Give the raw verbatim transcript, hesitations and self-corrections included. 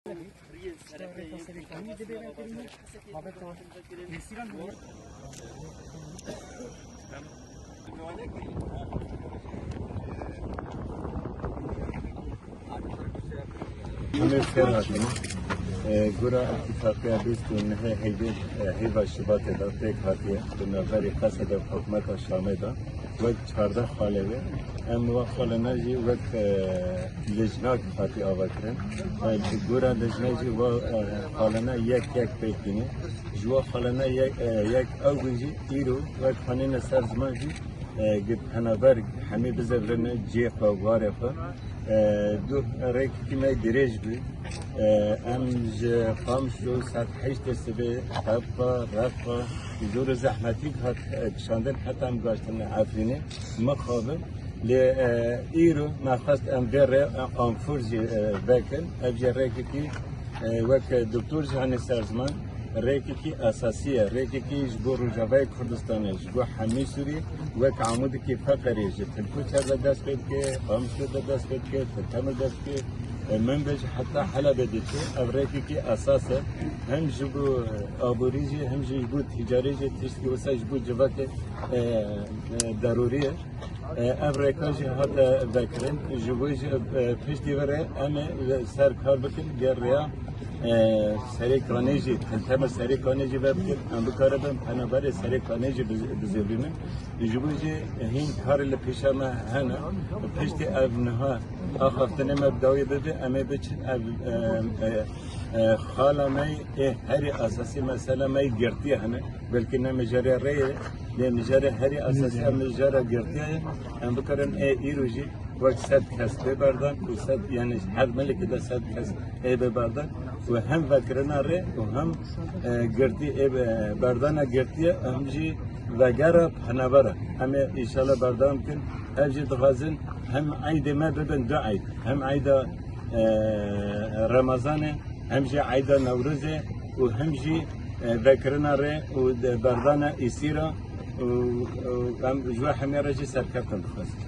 Hemê xêr hatin. E, gora îtîfaqiya bîst û nehê heyvê, e, heyva Şibatê de pêk hatiye. Di navberê Qeseda û hikûmeta Şamê de wek çardeh xalê wê. Em wa xalena jî wek, e, lijnak hatî avakirin. E, ji gora lijna jî wa, e, xalena yek yek pêk tîne. Ji wa xalena yek, e, yek ew bû jî îro wek xanîne ser ziman jî, e, gi penaber hemî bizevirine cihê xwe, warê xwe. E, du rêkekî me dirêj bû. E, em ji Qamişlo saet heştê sibê, Xefqa, Refqa, zor û zehmetî hat, e, kişandin heta em gaştin Efrînê. Mixabin. Lê, e, îro me xwest em vê rê, e, Anfûr jî, e, vekin. Ev jî rêkekî, e, wek doktor jî hanî ser ziman, rêkekî esasî ye. Rêkekî ji bo Rojavayê Kurdistanê, ji bo hemî Sûrî, wek amûdekî feqerî ji Tilkûçer de dest pê dike, Qamişlo de dest pê dike, Til Temir dest pê dike, e, Minbij heta Helebê diçe. Ev rêkekî esas e. Hem ji bo, e, aborî jî, hem jî ji bo tîcarê jî tiştekî wisa ji bo civakê, e, e, derûrî ye. E, ev rêka jî hate vekirin. Ji bo jî, e, piştî vê rê em ê li ser kar bikin, gel rêya, e, Serê Kanê jî, Til Temir Serê Kanê jî vebikin. Em bikaribin penaberê Serê Kanê jî biz-, bizêvînin. Ji bo jî hîn karê li pêşa me hene. Piştî ev niha axaftinê me bi dawî bibe, em ê biçin ev, e, e, e, xala me ê herî esasî, mesela me girtiye hene. Belkî ne mijarê rê ye, lê mijarê herî esasî, em mijara girtiye ye. Em bikarin ê îro jî wek sed kes bê berdan û sed, yani her milikê de sed kes ê bê berdan û hem vekirina rê û hem, e, girtî ê bê berdana girtiye, hem jî vegera penabera. Em ê înşallah berdewam bikin. Ev jî dixwazin hem eydê me bibin du eyd. Hem eyda, e, Remezanê, hem jî eyda Newrozê û hem jî, e, vekirina rê û de berdana îsîra û, û em ji we hemî re jî serkeftin dixwazin.